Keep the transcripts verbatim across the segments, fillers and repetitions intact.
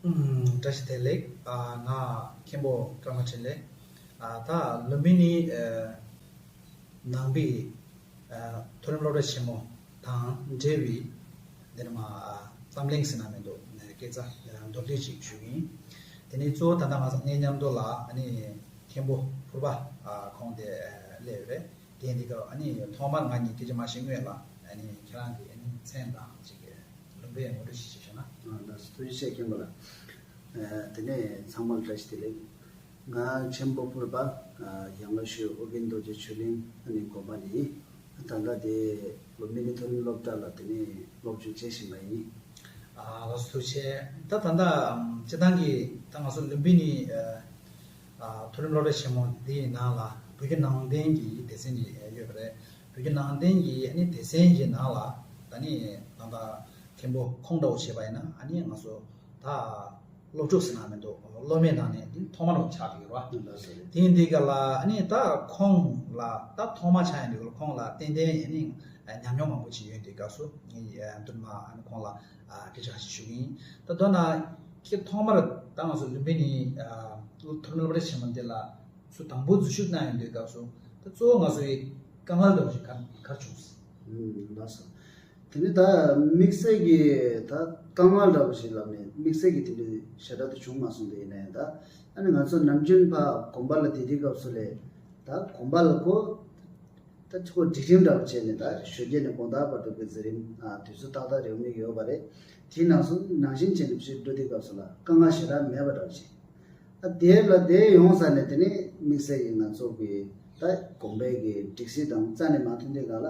ཨུམ། བཀྲ་ཤིས་བདེ་ལེགས། ཨ། ང་མཁན་པོ་ཀརྨ་འཕྲིན་ལས། ཨ། ད་ལུམ་བི་ནི་ཨ་ནང་པའི་ཨ་མཐོ་རིམ་སློབ་གྲྭ་ཆེན་མོ་དང་འབྲེལ་བའི་འདི་ནས་མར་ཨ་གཏམ་གླེང་ཟེར་ན་མི་འདུག་ནས་སྐད་ཆ་མདོར་བསྡུས་ཅིག་ཞུ་གི་ཡིན། དེ་ནས་གཙོ་བོ་ད་ལྟ་ང་ཚོ་ངའི་མཉམ་དུ་ལ་ཨ་ནི་མཁན་པོ་ཕུར་པ་ཨ་ཁོང་དེ་ཨ་སླེབས་ཡོད་རེད། དེ་འདི་ག་ཨ་ནི་ཐོག་མར་ང་གཉིས་སྐད་ཆ་མ་བཤད་སྔོན་ལ་ཨ་ནི་ཁྱེད་རང་གི་ཨ་ནི་མཚན་དང་ཅིག་ལུང་པའི་ངོ་སྤྲོད་ཞིག་བྱས་ཤོག་ན། ཨ། ལགས་སོ། ཐུགས་རྗེ་ཆེ་མཁན་པོ་ལགས། ཨ། དེ་ནས་ཚང་མ་ལ་བཀྲ་ཤིས་བདེ་ལེགས། ང་མཁན་པོ་ཕུར་པ། ཨ། ཡང་ལ་ཤོད་ཨོ་རྒྱན་རྡོ་རྗེ་ཆོས་གླིང་ཨ་ནི་དགོན་པ་ནས་ཡིན། ད་ལྟ་དེ་ལུམ་བི་ནི་མཐོ་རིམ་སློབ་གྲྭ་ལ་དེ་ནས་སློབ་སྦྱོང་བྱེད་བཞིན་པ་ཡིན། ཨ། ལགས་སོ། ཐུགས་རྗེ་ཆེ། ད་ད་ལྟ་ཨམ་སྤྱི་བཏང་གི་ད་ང་ཚོ་ལུམ་བི་ནི་ཨ་ཨ་མཐོ་རིམ་སློབ་གྲྭ་ཆེན་མོ་འདིའི་ནང་ལ་བོད་བརྒྱུད་ནང་བསྟན་གྱི་སྡེ་ཚན་ཅིག་ཡོད་པ་རེད། བོད་བརྒྱུད་ནང་བསྟན་གྱི་ཨ་ནི་སྡེ་ཚན་གྱི་ནང་ལ་ད་ནི་ད་ལྟ་མཁན་པོ་ཁོང་འདྲ་བོ་བྱས་པ་ཡིན་ན་ཨ་ནི་ང་ཚོ་ད་སློབ་ཕྲུག་ཟེར་ན་མི་འདུག་སློབ་མའི་ནང་ནས་འདི་ཐོག་མ་རང་ཆགས་ཀྱི་ཡོད་རེད་བ། ལགས་སོ། དེ་ཡིན་དུས་ག་ལ་ཨ་ནི་ད་ཁོང་ལ་ད་ཐོག་མ་ཆགས་ཡིན་དུས་ག་ལ་ཁོང་ལ་ཏན་ཏན་ཨ་ནི་ཉམས་མྱོང་མང་པོ་ཅིག་ཡོད་དུས་སྐབས་སུ་ངས་མདུན་མ་ཨ་ནི་ཁོང་ལ་ཨ་སྐད་ཆ་ཞིག་ཞུ་གི་ཡིན། ད་མདོར་ན་ཁྱེད་ཐོག་མར་ད་ང་ཚོ་ལུམ་བི་ནི་ཨ་མཐོ་རིམ་སློབ་གྲྭ་ཆེན་མོ་འདི་ལ་སུ་དང་པོ་འཛུལ་ཞུགས་གནང་ཡོང་དུས་སྐབས་སུ་ད་གཙོ་བོ་ང་ཚོ་ཡི་དཀའ་ངལ་འདྲ་བོ་ཞིག་ག་ག་རེ་བྱུང་སོང་། ཨུམ། ལགས་སོ། དེ་ནི་ད་དམིགས་བསལ་གྱི་ད་དཀའ་ངལ་འདྲ་བོ་ཞིག་ལབ་ནས་དམིགས་བསལ་གྱི་དེ་འདྲའི་ཞེ་དྲག་ཏུ་བྱུང་མ་སོང་། དེ་ཡིན་ན་ཡང་ད་ཨ་ནི་ང་ཚོ་ནམ་རྒྱུན་ཕར་དགོན་པ་ལ་བསྡད་དུས་སྐབས་སུ་ལས་ད་དགོན་པ་ལ་ཁོ་ད་ཁོ་སྒྲིག་ཁྲིམས་འདྲ་བོ་བྱས་ནས་ད་ཞོགས་ཀས་ནས་དགོང་དག་བར་དུ་གི་འཛིན་རིམ་ཨ་དུས་ཚོད་ཏག་ཏག་རེད་མི་ཡོད་པ་རེད། དེའི་ནང་སོང་ནང་བཞིན་བྱས་ནས་ཕྱིར་འགྲོ་དུས་སྐབས་སུ་ལ་དཀའ་ངལ་ཞེ་དྲག་མེད་པ་འདྲ་བོ་ཞིག་ཨ་དེ་ལ་དེ་ཡོང་ས་ནས་དེ་ནས་དམིགས་བསལ་གྱི་ང་ཚོ་གི་ད་དགོན་པའི་གི་སྒྲིག་གཞི་དང་རྩ་ནས་མ་མཐུན་དུས་ག་ལ་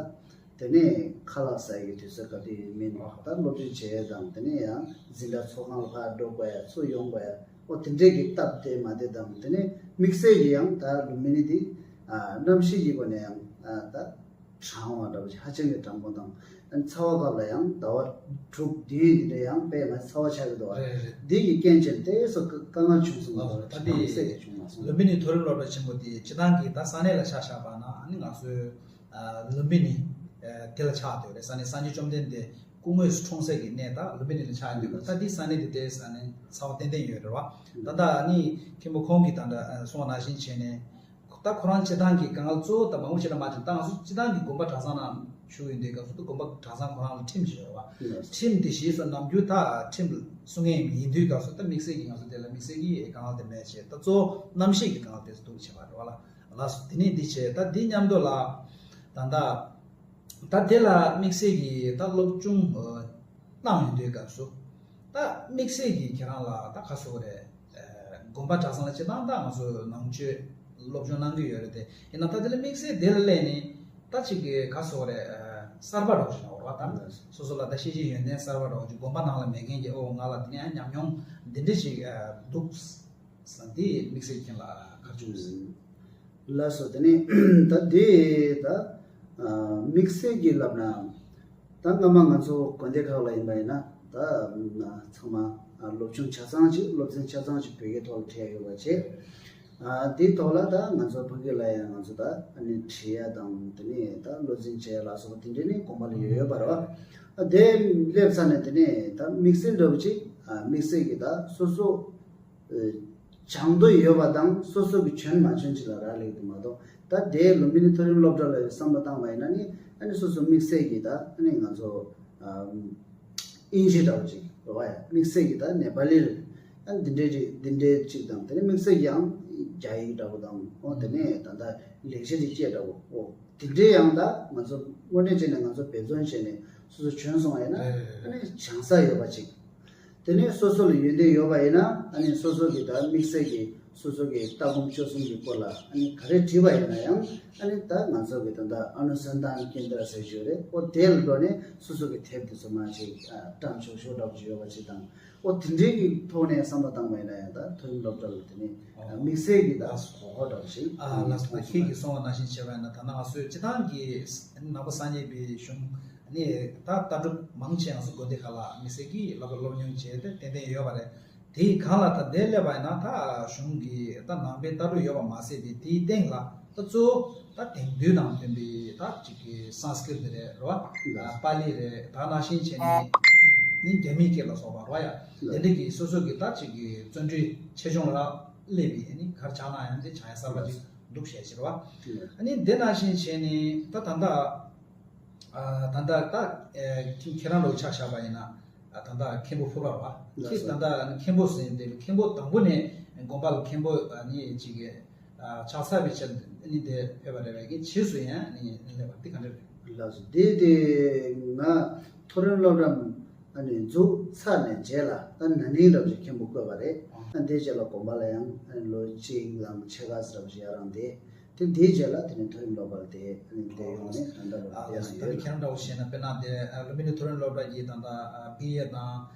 དེ་ནས་ཁ་ལག་ཟ་ཡི་དུས་ཚོད་ག་དུས་ཡིན་མིན་ད་སློབ་ཁྲིད་བྱེད་ཡས་དང་དེ་ནས་ཡང་འཛིན་གྲྭ་ཚོགས་ཁང་ལ་ཕར་འགྲོ་དགོས་ཡ་ཚུར་ཡོང་དགོས་ཡ་ཨོ་དེ་འདྲས་ཀྱི་སྟབས་བདེ་མ་བདེ་དང་དེ་ནས་དམིགས་བསལ་གྱི་ཡང་ད་ལུམ་བི་ནི་འདི་ཨ་གནམ་གཤིས་ཀྱི་སྒོ་ནས་ཡང་ཨ་ད། གྲང་བ་འདྲ་བོ་ཞིག་ཧ་ཅང་གི་གྲང་པོ་དང་། ཨ་ནི་ཚ་བ་སྐབས་ལ་ཡང་ཟླ་བ་དྲུག་བདུན་འདི་འདྲ་ཡང་དཔེ་ང་ཚ་བ་ཆགས་ཀྱི་འདུག་བ། རེད་རེད། འདི་ཡི་རྐྱེན་བྱས་ཏེ་སོ་དཀའ་ངལ་བྱུང་སོང་ལ་ད་ལྟ་དམིགས་བསལ་གྱི་བྱུང་མ་སོང་། ལུམ་བི་ནི་མཐོ་རིམ་སློབ་གྲྭ་ཆེན་མོ་དེ་སྤྱི་བཏང་གི་ད་ས་གནས་ལ་ཆ་བཞག་པ་ན་ཨ་ནི་ང་ཚོའི་ཨ་ལུམ་བི་ནི་ཨ་དེ་ལ་ཆགས་འདུག་རེད། ས་གནས་སངས་རྒྱས་བཅོམ་ལྡན་འདས་སྐུ་དངོས་སུ་འཁྲུངས་སའི་གི་གནས་ད་ལུམ་བི་ནི་ལ་ཆགས་འདུག་ད་འདི་ས་གནས་དེ་དེ་ས་གནས་ཚ་བ་ཏན་ཏན་ཡོད་རེད་བ། ད་ལྟ་ཨ་ནི་མཁན་པོ་ཁོང་གིས་ད་ལྟ་གསུངས་པ་ནང་བཞིན་བྱས་ནས། ད་ཁོ་རང་སྤྱི་བཏང་གི་དཀའ་ངལ་གཙོ་བོ་དང་མང་པོ་ཞིག་ལ་མ་བྱུང་། ད་ང་ཚོ་སྤྱི་བཏང་གི་དགོན་པ་གྲྭ་ཚང་ནང་བཞུགས་ཡོད་དུས་སྐབས་སུ་ད་དགོན་པ་གྲྭ་ཚང་ཁོ་རང་ལ་ཁྲིམས་ཤིག་ཡོད་པ། ཁྲིམས་དེ་གཞི་བཟུང་ནམ་རྒྱུན་ད་ཁྲིམས་སྲུང་མཁན་ཡིན་དུས་སྐབས་སུ་ད་དམིགས་བསལ་གྱི་ང་ཚོ་དེ་ལ་དམིགས་བསལ་གྱི་དཀའ་ངལ་དེ་མེད་བྱས། ད་གཙོ་བོ་གནམ་གཤིས་ཀྱི་དཀའ་ངལ་དེ་ཚོ་འདུག་བྱས་པ་རེད་བ་ལ། ལགས་སོ། དེ་ནས་འདི་བྱས་ད་འདི་མཉམ་དུ་ལ་ད་ད། ད་དེ་ལ་དམིགས་བསལ་གྱི་ད་སློབ་སྦྱོང་གནང་ཡོང་དུས་སྐབས་སུ་ད་དམིགས་བསལ་གྱི་ཁྱེད་རང་ལ་ད་ག་ཟེར་དགོས་རེད། དགོན་པ་གྲྭ་ཚང་ལ་སྤྱི་བཏང་ད་ང་ཚོས་ནང་ཆོས་སློབ་སྦྱོང་གནང་གི་ཡོད་རེད་དེ། ཡིན་ན་ད་དེ་ལ་དམིགས་བསལ་དེ་ལ་སླེབས་ནས་ད་ཅིག་གི་ག་ཟེར་དགོས་རེད། གསར་པ་འདྲ་བོ་ཞིག་ལ་འོར་བ་དང་སོ་སོ་ལ་ད་ཤེས་བྱའི་ཡོན་ཏན་གསར་པ་འདྲ་བོ་ཅིག་དགོན་པ་ནང་ལ་མེད་མཁན་གྱི་ཨོ་ང་ལ་དེ་ནས་ཉམས་མྱོང་འདི་འདྲ་ཞིག་འདུག་ས་འདི་དམིགས་བསལ་མཁན་ལ་ག་བྱུང་ཟིན། ལགས་སོ། དེ་ནི་ད་འདི་ད་དམིགས་བསལ་གྱི་ལབ་ན་ད་སྔ་མ་ང་ཚོ་དགོན་སྡེ་ཁག་ལ་ཡིན་པ་ཡིན་ན་ད་ཚང་མ་སློབ་སྦྱོང་ཆ་ཚང་ཅིག་སློབ་ཚན་ཆ་ཚང་ཅིག་བོད་སྐད་ཐོག་ལ་ཁྲིད་ཡ་ཡོད་པ་བྱས། དེའི་ཐོག་ལ་ད་ང་ཚོ་ཕ་གི་ལ་ཡང་ང་ཚོ་ད་ཨ་ནི་ཁྲིད་ཡ་དང་དེ་ནི་ད་བློ་འཛིན་བྱེད་ཡ་ལ་སོགས་པ་དེ་འདྲའི་ནི་དགོན་པ་ལ་ཡོད་ཡོད་པ་རེད་བ། དེ་སླེབས་ཚར་ནས་དེ་ནི་ད་དམིགས་བསལ་འདྲ་བོ་ཅིག་དམིགས་བསལ་གྱི་ད་སོ་སོ། སྦྱང་འདོད་ཡོད་པ་དང་སོ་སོ་གི་འཇོན་མ་འཇོན་ཅིག་ལ་རག་ལས་ཀྱི་འདུག་མ་གཏོགས། ད་དེའི་ལུམ་བི་ནི་མཐོ་རིམ་སློབ་གྲྭ་ལ་བསམ་བློ་བཏང་བ་ཡིན་ན་ནི་ཨ་ནི་སོ་སོ་དམིགས་བསལ་གྱི་ད་ཨ་ནི་ང་ཚོ་ཨིན་ཇི་འདྲ་བོ་ཅིག་རེད་བ། ཡ་དམིགས་བསལ་གྱི་ད་ནེ་པ་ལི་རེད། ཨ་འདི་འདྲའི་ཅིག་འདི་འདྲའི་ཅིག་དང་དེ་ནི་དམིགས་བསལ་གྱི་ཡང་རྒྱ་ཡིག་འདྲ་བོ་དང་ཨོ་དེ་ནས་ད་ལྟ་ལེགས་བཤད་ཀྱི་སྐད་འདྲ་བོ་ཨོ་དེ་འདྲའི་ཡང་ད་ང་ཚོ་དངོས་གནས་བྱས་ནས་ང་ཚོ་འབད་བརྩོན་བྱས་ནས་སོ་སོ་འཇོན་སོང་བ་ཡིན་ན་ཨ་ནི་སྦྱང་ས་ཡོད་པ་ཅིག་དེ་ནས་སོ་སོ་ལ་ཡོན་ཏན་ཡོད་པ་ཡིན་ན་ཨ་ནི་སོ་སོ་གི་ད་དམིགས་བསལ་གྱི་སོ་སོ་གི་ལྟ་སྒོམ་སྤྱོད་གསུམ་གྱི་སྐོར་ལ་ཨ་ནི་ག་རེ་བྲིས་པ་ཡིན་ན་ཡང་ཨ་ནི་ད་ང་ཚོ་གི་ད་ལྟ་ཨ་ནུ་སན་དཱན་ཀེན་དྲ་ཟེར་རྒྱུ་རེད། ཨོ་དེ་ལ་འགྲོ་ནས་སོ་སོ་གི་དེབ་དེ་ཚོ་མར་ཅིག་བཀྲམ་ཆོག་ཆོག་འདྲ་པོ་ཅིག་ཡོད་པ་ཅིག་དང་། ཨོ་དེ་འདྲའི་གི་ཐོག་ནས་བསམ་བློ་བཏང་བ་ཡིན་ན་ཡང་ད་མཐོ་རིམ་སློབ་གྲྭ་ལ་དེ་ནས་དམིགས་བསལ་གྱི་ད་གོ་སྐབས་འདྲ་པོ་ཅིག་ཨ་ལགས་སོ། ད་ཁྱེད་ཀྱིས་གསུངས་པ་ནང་བཞིན་བྱས་པ་ཡིན་ན་ད་ནང་སོས་སྤྱི་བཏང་གི་ནང་པ་སངས་རྒྱས་པའི་གཞུང་ནི་ད་ལྟ་གྲུབ་མང་ཆེ་ང་ཚོ་དགོན་སྡེ་ཁག་ལ་དམིགས་བསལ་གྱི་སློབ་སློབ་སྦྱོང་བྱས་ཏེ་ཏན་ཏན་ཡོད་པ་རེད། དེའི་སྒང་ལ་ད་དེ་སླེབས་པ་ཡིན་ན་ད་གཞུང་གི་ད་ནང་པའི་ལྟ་གྲུབ་ཡོད་པ་མ་ཟད་དེ་དེའི་སྟེང་ལ་ད་གཙོ་བོ་ད་དེང་དུས་དང་མཐུན་པའི་ད་ཅིག་གི་སཾ་སྐྲྀཏ་རེད་རེད་བ། པཱ་ལི་རེད། ད་ནང་བཞིན་བྱས་ནས་ ནི་རྒྱ་མིའི་སྐད་ལ་སོགས་པ་རེད་བ་ཡ། དེ་འདྲ་གི་སོ་སོ་གི་ད་ཅིག་གི་བརྩོན་འགྲུས་ཆེ་ཆུང་ལ་སླེབས་པའི་ནི་གར་ཆགས་ན་ཡང་དེ་ཆགས་ཡ་གསར་པ་ཅིག་འདུག་བཤད་ཕྱིར་བ། ཨ་ནི་དེ་ནང་བཞིན་བྱས་ནས་ད་ད་ལྟ་ད་ལྟ་ད་ཁྱེད་རང་ལོ་ཆ་བཞག་པ་ཡིན་ན་ད་ལྟ་མཁན་པོ་ཕུར་པ་བ་ཁྱེད་ད་ལྟ་མཁན་པོ་ཟེར་དེ་མཁན་པོ་དང་པོ་ནས་དགོན་པ་ལ་མཁན་པོ་ནི་ཅིག་གི་ཕྱག་འཚལ་བའི་ཆེད་ནི་དེ་ཕེབས་པ་རེད་བས་ཀྱི་རྗེས་སུ་ཡང་ནི་སླེབས་པ་འདི་ག་འདྲ་རེད། ལགས་སོ། དེ་དེ་ང་མཐོ་རིམ་སློབ་གྲྭ་ཨ་ནི་འཛུགས་ཚར་ནས་རྗེས་ལ་ད་ན་ནིང་རབ་ཞིག་མཁན་པོ་བསྐོས་པ་རེད། ཨ་དེ་རྗེས་ལ་དགོན་པ་ལ་ཡང་ཨ་ནི་ལོ་གཅིག་ལམ་ཕྱེད་ཀ་རབ་ཞིག་ཡར་རང་དེ་དེ་དེའི་རྗེས་ལ་དེ་ནི་མཐོ་རིམ་སློབ་གྲྭ་དེ་ཨ་ནི་དེ་ཡོང་ནས་ད་ལྟ་ལ་ཨ་ལགས་སོ། ད་ལྟ་ཁྱེད་རང་འདྲ་བོ་བཤད་ན་དཔེར་ན་དེ་ཨ་ལུམ་བི་ནི་མཐོ་རིམ་སློབ་གྲྭ་གི་ད་ལྟ་ཨ་བི་ཨེ་དང་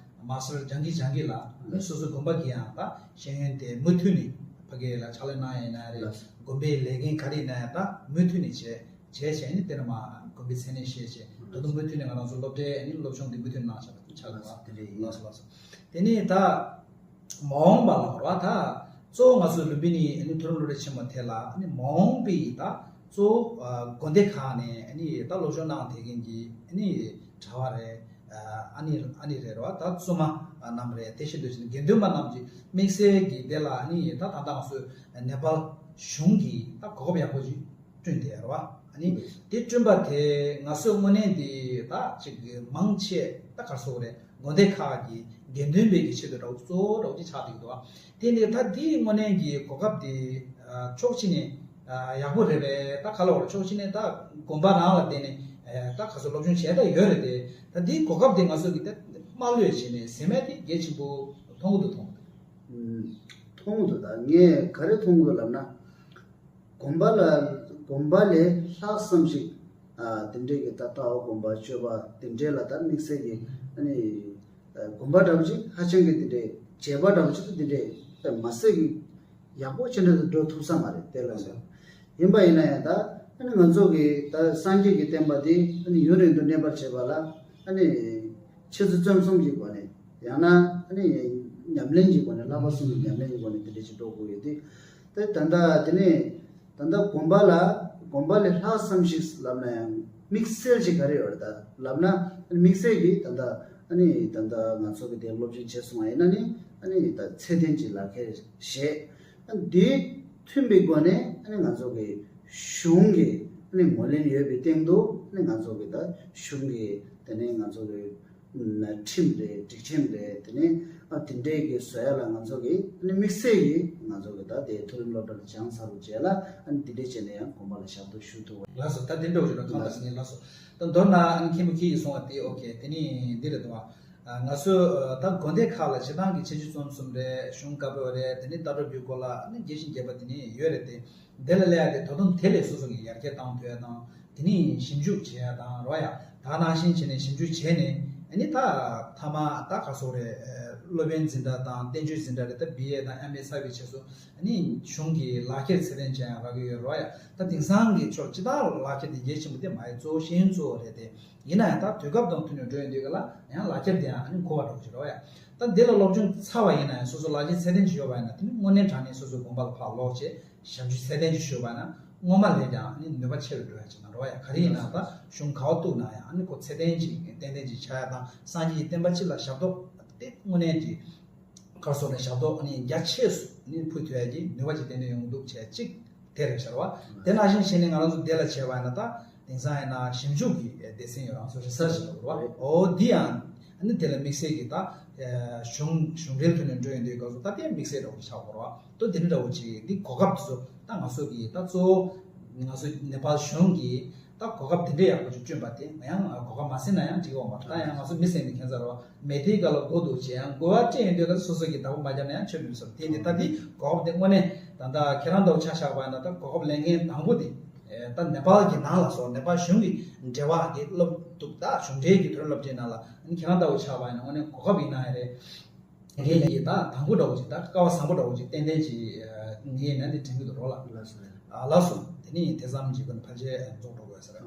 མ་སི་ཊར་སྦྱང་གི་སྦྱང་གི་ལ་ཨ་ནི་སོ་སོ་དགོན་པ་གི་ཡང་ད་ཤེས་ཡོན་དེ་མུ་མཐུད་ནས་ཕ་གི་ལ་ཕྱག་ལས་གནང་ཡ་ཡིན་ན་རེད། ལགས་སོ། དགོན་པའི་ལས་འགན་ག་རེ་ཡིན་ན་ཡང་ད་མུ་མཐུད་ནས་བྱས་བྱས་བྱས་ནས་དེ་ནས་མ་དགོན་པའི་མཚན་གནས་བཞེས་བྱས་ད་དུང་མུ་མཐུད་ནས་ང་རང་ཚོ་སློབ་གྲྭའི་ཨ་ནི་སློབ་སྦྱོང་དེ་མུ་མཐུད་གནང་བྱས་པ་ཆགས་ཡོད་པ། ལགས་སོ། དེ་འདྲ་ཡིན། ལགས་སོ་ལགས་སོ། དེ་ནས་ད་མ་འོངས་པ་ལ་ར་ད་གཙོ་བོ་ང་ཚོ་ལུམ་བི་ནི་ཨ་ནི་མཐོ་རིམ་སློབ་གྲྭ་ཆེན་མོ་དེ་ལ་ཨ་ནི་མ་འོངས་པའི་ད་གཙོ་བོ་ཨ་དགོན་སྡེ་ཁག་ནས་ཨ་ནི་ད་སློབ་སྦྱོང་གནང་བསྡད་མཁན་གྱི་ཨ་ནི་གྲྭ་བ་རེད། ཨ་ནི་ཨ་ནི་རེད་ར་ད་བཙུན་མ་རྣམས་རེད། དེ་བཞིན་དུ་ཅིག་དགེ་འདུན་པ་རྣམས་ཀྱི་དམིགས་བསལ་གྱི་དེ་ལ་ཨ་ནི་ད་ད་ལྟ་ང་ཚོ་ནེ་པཱལ་གཞུང་གིས་ད་གོ་སྐབས་ཡག་པོ་ཅིག་བསྐྲུན་བསྡད་ཡོད་རེད་བ། ཨ་ནི་དེ་བསྐྲུན་པ་དེ་ང་ཚོས་དངོས་གནས་དེ་ད་ཅིག་མང་ཆེ་ད་ག་རེ་ཟེར་དགོས་རེད། དགོན་སྡེ་ཁག་གི་དགེ་འདུན་པའི་གི་ཆེད་དུ་འདྲ་བོ་གཙོ་བོ་འདྲ་བོ་ཅིག་ཆགས་བསྡད་ཀྱི་འདུག་བ། དེ་ནི་ད་དེའི་དངོས་གནས་ཀྱི་གོ་སྐབས་དེ་ཕྱོགས་གཅིག་ནས་ཡག་པོ་རེད་པས། ད་ག་ལ་བར་ཕྱོགས་གཅིག་ནས་ད་དགོན་པ་རང་ལ་བརྟེན་ནས་ད་ག་ཚོད་སློབ་སྦྱོང་བྱས་ད་ཡོད་རེད་དེ། ད་དེའི་གོ་སྐབས་དེ་ང་ཚོ་གི་ད་མ་ལྷོད་བྱས་ནས་ཟེར་མེད་དེ་གལ་ཆེན་པོ་མཐོང་གི་འདུག་མཐོང་གི་འདུག་མཐོང་གི་འདུག་ད་ངས་ག་རེ་མཐོང་གི་འདུག་ལབ་ན། དགོན་པ་ལ་དགོན་པ་ལས་ལྷག་བསམ་ཞིག་ཨ་དེ་འདྲས་ཀྱི་ད་ལྟ་བ་དགོན་པ་སྤྱོད་པ་དེ་འདྲས་ལ་ད་དམིགས་བསལ་གྱི་ཨ་ནི་ཨ་དགོན་པ་འདྲ་པོ་ཅིག་ཧ་ཅང་གི་དེ་འདྲས་བྱས་པ་འདྲ་པོ་ཅིག་ཏུ་དེ་འདྲས་ད་མ་ཟད་ཀྱི་ཡག་པོ་ཅི་འདྲ་དུ་འགྲོ་ཐུབ་ས་མ་རེད་དེ་ལ་ཟེར། ཡིན་པ་ཡིན་ན་ཡང་ད་ཨ་ནི་ང་ཚོ་གི་ད་སངས་རྒྱས་ཀྱི་བསྟན་པ་འདི་ཨ་ནི་ཡུན་རིང་དུ་གནས་པར་བྱེད་པ་ལ་ཨ་ནི་ཆེད་དུ་བརྩོན་གསུམ་གྱི་སྒོ་ནས་ཡང་ན་ཨ་ནི་ཉམས་ལེན་གྱི་སྒོ་ནས་བསླབ་པ་གསུམ་གྱི་ཉམས་ལེན་གྱི་སྒོ་ནས་དེ་འདྲས་ཅིག་འགྲོ་དགོས་ཡོད་དེ། དེ་ད་ལྟ་དེ་ནས་ད་ལྟ་དགོན་པ་ལ་དགོན་པ་ལས་ལྷག་བསམ་ཞིག་ལབ་ན་ཡང་དམིགས་བསལ་ཅིག་ག་རེ་ཡོད་རེད་ད་ལབ་ན་དམིགས་བསལ་གྱིས་ད་ལྟ་ཨ་ནི་ད་ལྟ་ང་ཚོ་གི་དེ་སློབ་སྦྱོང་བྱས་སོང་བ་ཡིན་ན་ནི་ཨ་ནི་ད་ཚད་ལྡན་གྱི་ལག་ཁྱེར་བཞེས། ཨ་ནི་དེ་མཐུན་པའི་སྒོ་ནས་ཨ་ནི་ང་ཚོ་གི་གཞུང་གི་ཨ་ནི་ངོས་ལེན་ཡོད་པའི་སྟེང་དུ་ཨ་ནི་ང་ཚོ་གི་ད་གཞུང་གི་དེ་ནས་ང་ཚོ་གི་ཁྲིམས་རེད་སྒྲིག་ཁྲིམས་རེད་དེ་ནས་ཨ་དེ་འདྲས་ཀྱི་བཟོ་ཡ་ལ་ང་ཚོ་གི་ཨ་ནི་དམིགས་བསལ་གྱིས་ང་ཚོ་གི་ད་དེ་མཐོ་རིམ་སློབ་གྲྭ་ལ་སྦྱངས་ཚར་བའི་རྗེས་ལ་ཨ་ནི་དེ་འདྲས་བྱས་ནས་ཡང་དགོན་པ་ལ་ཞབས་ཏོག་ཞུ་ཐུབ་པ། ལགས་སོ། ད་དེ་འདྲ་བོ་ཞིག་ལ་ཁང་བདག་ཟེར་ནས་ལགས་སོ། ད་མདོར་ན་ཨ་ནི་མཁན་པོ་ཁྱེད་ཀྱིས་གསུངས་པ་དེ་ཨོ་ཁེ་དེ་ནི་འདི་རེད་འདུག་བ། ང་ཚོ་ད་དགོན་སྡེ་ཁག་ལ་སྤྱི་བཏང་གི་ཆེད་སྤྱོད་རྩོམ་གསུམ་རེད། གཞུང་བཀའ་པོད་རེད། དེ་ནི་ལྟ་གྲུབ་ཀྱི་སྐོར་ལ་ཨ་ནི་རྒྱས་ཤིང་རྒྱས་པ་དེ་ནི་ཡོད་རེད་དེ། དེ་ལ་སླེབས་ཡ་དེ་ད་དུང་དེ་ལས་སོ་སོ་གི་ཡར་རྒྱས་བཏང་ཐུབ་ཡ་དང་དེ་ནི་ཞིབ་འཇུག་བྱེད་ཡ་དང་རོ་ཡ་ད་ནང་བཞིན་བྱས་ནས་ཞིབ་འཇུག་བྱས་ནས་ཨ་ནི་ད་མཐའ་མ་ད་ག་སོག་རེད། སློབ་དཔོན་འཛིན་གྲྭ་དང་བསྟན་བཅོས་འཛིན་གྲྭ་རེད། ད་བི་ཨེ་དང་ཨེམ་ཨེ་ཚར་བའི་རྗེས་སུ་ཨ་ནི་གཞུང་གི་ལག་ཁྱེར་ཚད་ལྡན་ཅན་ཡང་རག་གི་ཡོད་རོ་ཡ། ད་དེང་སང་གི་ཆོག་སྤྱི་བཏང་ལག་ཁྱེར་དེ་གལ་ཆེན་པོ་དེ་མ་ཡི་གཙོ་བོ་ཤེས་ཡོན་གཙོ་བོ་རེད་དེ། ཡིན་ན་ཡང་ད་དུས་སྐབས་དང་མཐུན་ནས་འགྲོ་ཡོང་དུས་ག་ལ་ཡང་ལག་ཁྱེར་དེ་ཡང་ཨ་ནི་མཁོ་བ་འགྲོ་གི་རོ་ཡ། ད་འདི་ལ་སློབ་སྦྱོང་ཚར་བ་ཡིན་ན་ཡང་སོ་སོ་ལག་ཁྱེར་ཚད་ལྡན་ཅིག་ཡོད་པ་ཡིན་ན་དེ་ནི་དངོས་གནས་དྲང་གནས་སོ་སོའི་དགོན་པ་ལ་ཕར་ལོག་བྱས་ཞབས་ཞུ་ཚད་ལྡན་ཅིག་ཞུས་པ་ཡིན་ན་སྔོན་མ་ལས་ཀྱང་ཨ་ནི་ནུས་པ་ཆེ་རུ་འགྲོ་ཡ་ཅིག་ན་རོ་ཡ། ག་རེ་ཡིན་ན་ད་གཞུང་ག་བ་གཏུགས་ན་ཡང་ཨ་ནི་ཁོ་ཚད་ལྡན་ཅིག་ཏན་ཏན་ཅིག་ཆགས་ཡ་དང་སངས་རྒྱས་ཀྱི་བསྟན་པ་སྤྱི་ལ་ཞབས་ཏོག་དེ་དངོས་གནས་ཀྱི་གར་སོགས་ནས་ཞབས་ཏོག་ནི་རྒྱ་ཆེ་སུ་ནི་ཕུལ་ཐུབ་ཡ་གི་ནུས་པ་ཅིག་ཏན་ཏན་ཡོང་གི་འདུག་བྱས་གཅིག་དེ་རེད་ཤར་བ། དེ་ནང་བཞིན་བྱས་ནས་ང་རང་ཚོ་དེ་ལ་བྱས་པ་ཡིན་ན་ད་དེང་སང་ཡིན་ན་ཞིབ་འཇུག་གི་སྡེ་ཚན་ཡོད་རང་ཚོ་རི་སར་ཆི་ལབ་དགོས་རེད་བ། འོ་འདི་ཡང་ཨ་ནི་དེ་ལ་དམིགས་བསལ་གྱི་ད་གཞུང་གཞུང་འབྲེལ་ཐོག་ནས་འགྲོ་ཡོང་དུས་སྐབས་སུ་ད་དེ་དམིགས་བསལ་འདྲ་བོ་ཆགས་དགོས་རེད་བ། ད་དེ་འདྲ་འདྲ་བོ་ཅིག་འདི་གོ་སྐབས་དེ་ཚོ་ད་ང་ཚོ་གི་ད་གཙོ་བོ་ང་ཚོ་ནེ་པཱལ་གཞུང་གིས་ད་གོ་སྐབས་དེ་འདྲའི་ཡག་པོ་ཅིག་བསྐྲུན་པ་དེ་ང་ཡང་གོ་སྐབས་མ་ཟིན་ན་ཡང་འགྲིག་གི་འོང་བ། ད་ཡང་ང་ཚོ་མི་སེམས་ནི་ཁྱད་མཚར་བ་མེད་དེའི་སྐབས་ལ་མགོ་འདུག་བྱས་ཡང་མགོ་བ་སྤྲད་ཡོང་དུས་ད་སོ་སོ་གི་བདག་པོ་མ་བརྒྱབ་ན་ཡང་ཆོད་མི་བཟོ་དེ་འདི་ད་འདི་གོ་སྐབས་དེ་དངོས་གནས་ད་ལྟ་ཁྱེད་རང་ལྟ་བུ་ཆ་བཞག་པ་ཡིན་ན་ད་གོ་སྐབས་ལེན་མཁན་དང་པོ་དེ་ད་ནེ་པཱལ་གྱི་ནང་ལ་སོགས་ནེ་པཱལ་གཞུང་གི་འབྲེལ་བ་གི་སློབ་འདུག་ད་གཞུང་འབྲེལ་གྱི་མཐོ་རིམ་སློབ་གྲྭའི་ནང་ལ་ཁྱེད་རང་ལྟ་བུ་ཆགས་པ་ཡིན་ན་དངོས་གནས་གོ་སྐབས་ཡིན་ན་ཡང་རེད། ངས་ཡིན་ད་དང་པོ་འདྲ་བོ་ཅིག་ད་སྐལ་བ་བཟང་པོ་འདྲ་བོ་ཅིག་ཏན་ཏན་ཅིག་ངས་ཡིན་ན་འདི་དྲན་གྱི་འདུག་རོགས་ལ། ལགས་སོ། ཨ་ལགས་སོ། དེ་ནི་དེ་ཙམ་གྱིས་ཀུན་ཕལ་ཆེར་རྫོགས་འགྲོ་དགོས་ཟེར།